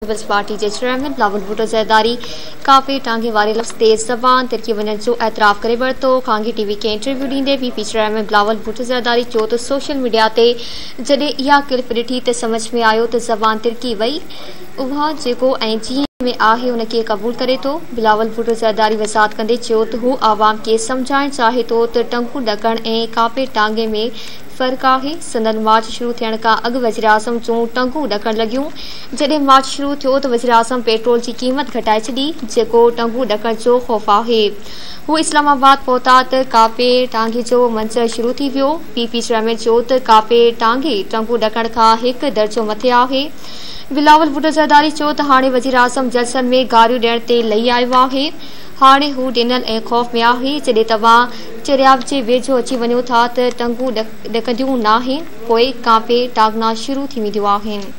Peoples party جي chairman Bilawal Bhutto Zardari copy ٽانگي واري لفظ تي زبان ترڪي وڃڻ جو اعتراف ڪري ورتو. خانگي ٽي وي کي انٽرويو ڏيندي P P chairman Bilawal Bhutto Zardari چيو ته سوشل ميڊيا تي جڏهن اها ڪلپ ڏٺي ته سمجهه ۾ آيو ته زبان ترڪي وئي، اها جيڪو ۽ جيئن ۾ آهي ان کي قبول ڪري ٿو. بلاول ڀٽو زرداري وضاحت ڪندي چيو ته هو عوام کي سمجهائڻ چاهي ٿو ته ٽنگون ڏڪڻ ۽ ڪاپي ٽانگي ۾ فرق آهي، سندن مارچ شروع ٿيڻ کان اڳ وزيراعظم جون ٽنگون ڏڪڻ لڳيون، جڏهن مارچ شروع ٿيو ته وزيراعظم پيٽرول جي قيمت گهٽائي ڇڏي، جيڪو ٽنگون ڏڪڻ جو خوف آهي. هو اسلام آباد پهتا ته ڪاپي ٽانگي جو منظر شروع ٿي ويو، پي پي چيئرمين چيو ته ڪاپي ٽانگي ٽنگون ڏڪڻ کان هڪ درجو مٿي آهي. بلاول ڀٽو زرداري چيو ته هاڻي وزيراعظم جلسن ۾ گاريون ڏيڻ تي لهي آيو آهي، هاڻي هو ڊنل ۽ خوف ۾ آهي، جڏهن توهان چريائپ جي ويجهو اچي وڃو ٿا ته ٽنگون ڏڪنديون ناهن، پوء ڪانپي ٽانگنا شروع ٿي وينديون آهن.